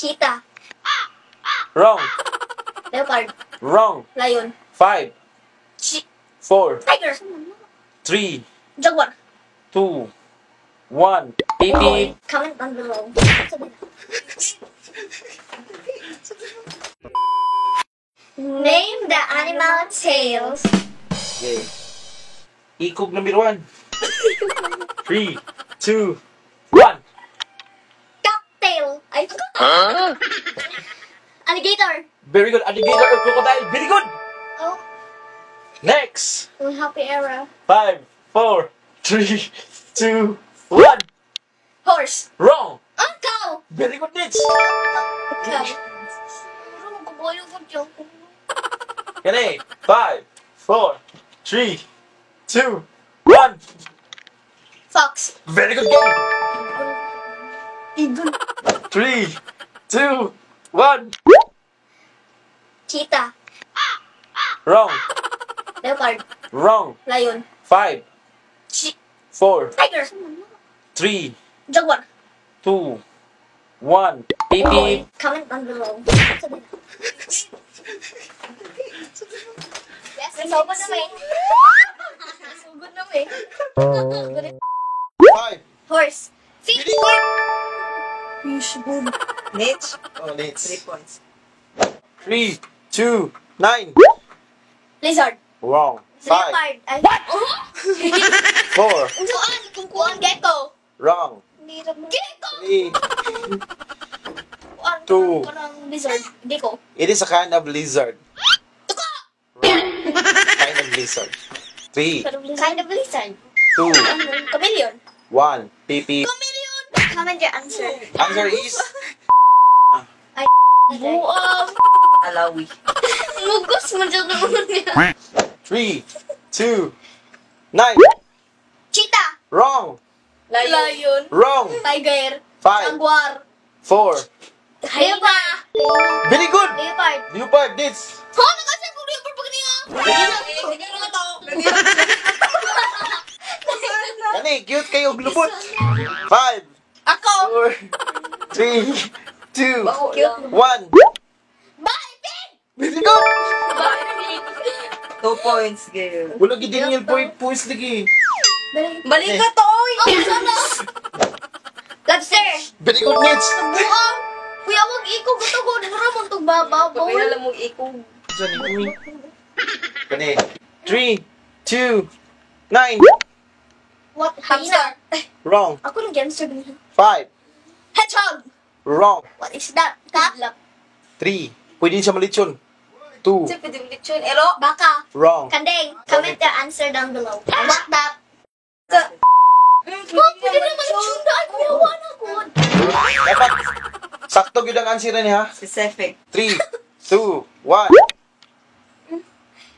Cheetah. Wrong. Leopard. Wrong. Lion. Five, four, Tiger. Three, Jaguar. Two, one. Beep. Comment down below. Name the animal tails. Okay. Ikog number 1. 3, 2, 1. Cocktail. Ay, Huh? Alligator. Very good. Alligator or crocodile. Very good. Oh, Next. happy era. 5, 4, 3, 2, 1. Horse. Wrong. Oh, cow. Very good, Nitz. Cow. Kani. 5, 4, 3, 2, 1. Fox. Very good game. 3, 2, 1. Cheetah. Wrong. Leopard. Wrong. Lion. 5, 4, Tiger. 3, Jaguar. 2, 1. Beep, beep. Comment down below. Yes, sugod na may. Sugod na may. 5. Horse. Fish. Very good. Mitch, Oh, Nitz. 3 points. 3, 2, 9. Lizard. Wrong. 5, Leopard. What? 4. Kuan, kuan, gecko. Wrong. Gecko. 3. Kuan, 2. Parang lizard. Gecko. It is a kind of lizard. Tuka. Wrong. Kind of lizard. 3, Kind of lizard. 2, Chameleon. 1. Beep, beep. Chameleon. Comment your answer. Answer is Buang. Alawi. Mugos mo dyan naman niya. 3, 2, 9. Cheetah. Wrong. Lion. Wrong. Tiger. 5, Jaguar. 4. Leopard. Very good. Leopard. Leopard, this. Ha? Nagkasya kong leopard pag niya. Kani, cute kayo glubot. 5, Ako. 4, 3, 2, Cute. 1. Bye, pig! Very good. 2 points, girl. Wala gid yung point points lagi. Balik ka to, oy! Oh, sana. Lobster. Very good, Nitz. Buang. Kuya, wag ikog. Ito ko. Mura mong tugbabaw. Kaya alam mong ikog. Saan ni Kani. 3, 2, 9. What? Hamster. Wrong. Ako nang hamster. 5. Hedgehog. Wrong. What is that? Cat? 3. Pwede siya malitsyon. 2. Kasi pwede ulit yun. Ero! Baka. Wrong. Kandeng. Comment your answer down below. What that? Pwede Oh, pwede naman yung daan. Kuya, wala ko. Dapat sakto gyud ang answer niya ha. Specific. 3, 2, 1.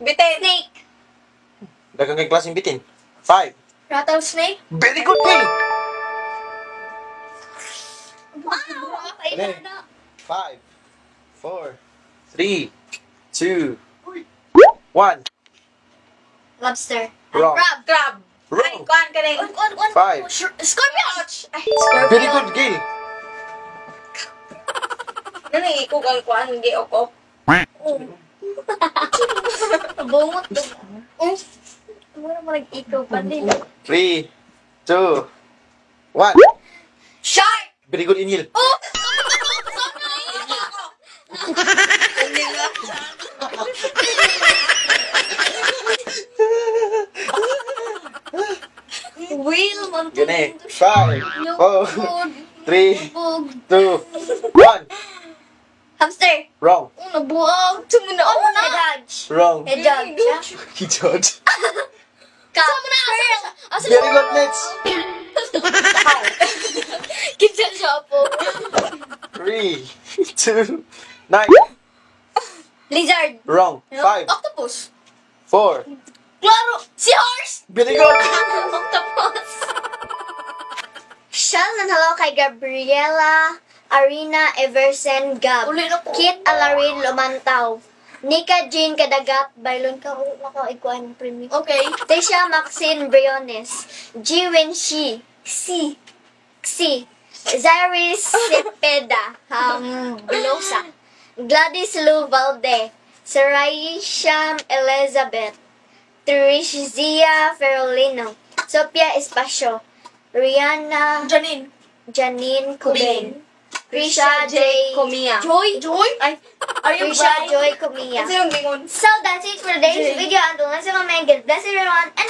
Bitin! Snake. Daghang kay klaseng bitin. 5. Rattlesnake. Very good, Phil. Wow. Ay, Ano? na. 5, 4, 3, 2, 1. Lobster. Wrong. Crab. Crab! Ay, Wrong. kuhan ka na Kuan, kuan, kuan. 5. Scorpion. Ay, scorpion. Very good, Gil. Ano yung ikog ang kuhan? Hindi, ok-ok. Bungot. Mura mo nag-ikaw pa din. 3, 2, 1. Shark! Very good, Inil. Oh! Hindi nga. Whale man to. Gani. 5, 4, 3, Bug. 2, 1. Hamster. Wrong. Oh, nabuang. Tumuna ako na. Hedgehog. Wrong. Hedgehog. Hedgehog. Ka. Asa mo na? Asa na? Asa Very good, Nitz. Kitchen siya po. 3, 2, 9. Lizard. Wrong. 5, Octopus. 4. Claro. Seahorse. Very good. Octopus. Shell and hello kay Gabriela Arina Eversen Gab. Kit Alarin Lumantaw. Nika Jean Kadagat Bailon ka naka ikuan premium. Okay. Tisha Maxine Briones. G Wenshi. C. C. Zaris Cepeda, Blosa, Gladys Lou Valde, Saraisham Elizabeth, Trishzia Ferolino, Sophia Espacio, Rihanna Janine. Janine Kubin, Trisha J. Comia. Joy? Joy? Ay, are you Trisha blind? Joy Comia. Kasi yung gingon. So that's it for today's Jay. video. Until next time, man, God bless everyone. And